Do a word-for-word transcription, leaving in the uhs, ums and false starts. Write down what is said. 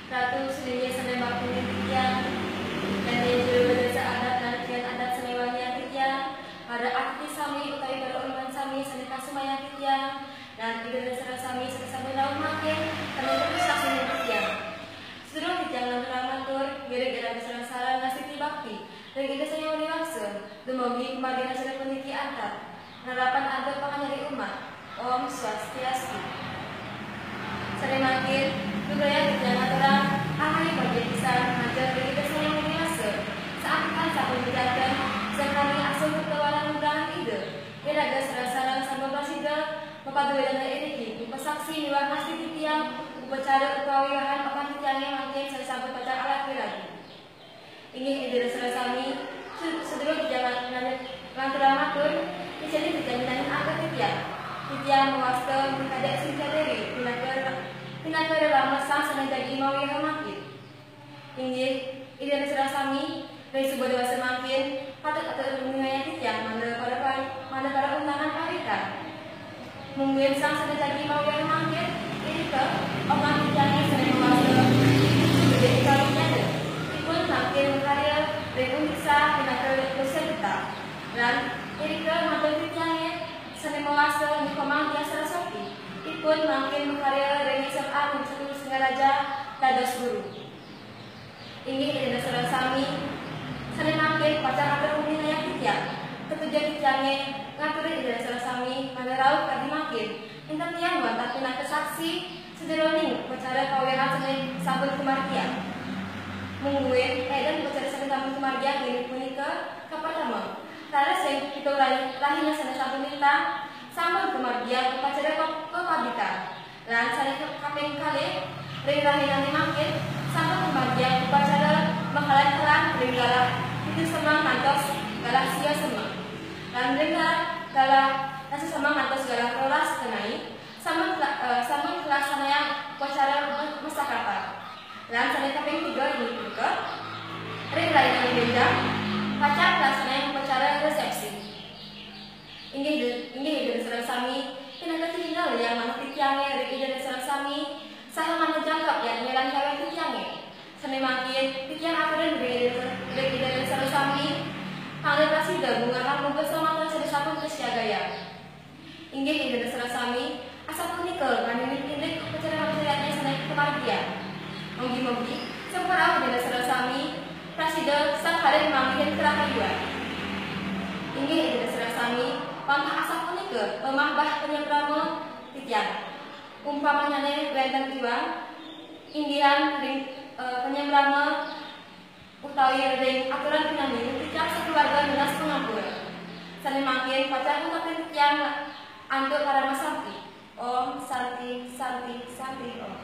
Ratu, sadaya sané bakti titiang, dané juru basa adat lan pian adat sané wangian titiang, para atiti sami utawi para uleman sami sané kasumayan titiang, lan Ida dasaran sami sané sampun rauh mangkin, sané terus saksina titiang. Sadurung titiang ngaturang matur, ngiring Ida dasaran sareng ngastiti bakti ring Ida Sang Hyang Widhi Wasa, dumugi kumargi acara puniki antar nerapan antuk panganyari umat. Om Swastiastu. Sané mangkin, lugrayang titiang ngaturang rahayu bagia pisan majeng ring Ida Sang Hyang Widhi Wasa, saampunipun sampun nindakaken sangkani asuh kerta walang nugrahan Ida, iraga sareng-sareng sampun prasida mapadué dana iriki, mipasaksi miwah ngastiti titiang upacara utawi wahan papan titiangé mangkin sané sampun pacang alaki rabi. Inggih Ida dasaran sami, su-, sadurung titiang ngan-, ngan-, ngaturang matur, ijin titiang nyinahang antuk titiang. Titiang mawasta Ni Kadek Sinta Dewi, pinaka, pinaka rerama sang sané jagi mawihaha mangkin. Inggih Ida dasaran sami, ring suba dewasa mangkin, patut atur nguningayang titiang mangda para pa-, mangda para undangan parikan. Mungguing sang sané jagi mawihaha mangkin, irika, okan titiangé sané mawasta Ibu Gedé Ika Widiana. Ipun mangkin makarya ring Unisha pinaka Lucia Gita. Lan irika mantu titiangé sané mawasta Ni Komang Diah Saraswati. Ipun mangkin makarya ring S M A Negeri Satu Singaraja dados guru. Inggih Ida dasaran sami, sané mangkin pacang atur nguningayang titiang. Tetujon titiangé ngaturin Ida dasaran sami mangda rauh kadi mangkin. Inggih titiang wantah pinaka saksi sajeroning upacara kawihahan sané sampun kumargiang. Mungguing édan upacara sané sampun kumargiang inggih punika, kapertama, raris ring pitung rahi-, rahina sané sampun lintang, sampun kumargiang upacara pap-, papabitan. Lan sané ka-, kaping kalih, ring rahinané mangkin, sampun kumargiang upacara makelan-kelan ring galah pitu semeng ngantos galah sia semeng. Lan ring galah, galah dasa semeng ngantos galah rolas kenai, sampun kela-, eh, sampun kalaksanayang upacara me-, mesakatan. Lan sané kaping tiga inggih punika, ring rahinané bénjang, pacang kalaksanayang upacara resepsi. Inggih, inggih Ida dasaran sami, pinaka titiang liang manah titiangé ring Ida dasaran sami, saha manah jangkep yatné lan gawé titiangé. Sané mangkin, titiang aturin ring Ida, ring Ida dasaran sami, mangda prasida munggahang muga slamet sané sampun kasiagayang. Inggih Ida dasaran sami, asapunika nganinin indik upacara-upacara yatné sané kamargiang. Mugi-mugi, sampun rauh Ida dasaran sami, prasida sang kalih manggihin karahayuan. Inggih Ida dasaran sami, wantah asapunika pamahbah panyembrama titiang. Umpamanyané wénten iwang, inggihan ring, eh, panyembrama utawi ring aturan pinanggih titiang sakeluarga nunas pangampura. Sané mangkin pacang ngungkapin titiang antuk parama santi. Om Santi, Santi, Santi Om.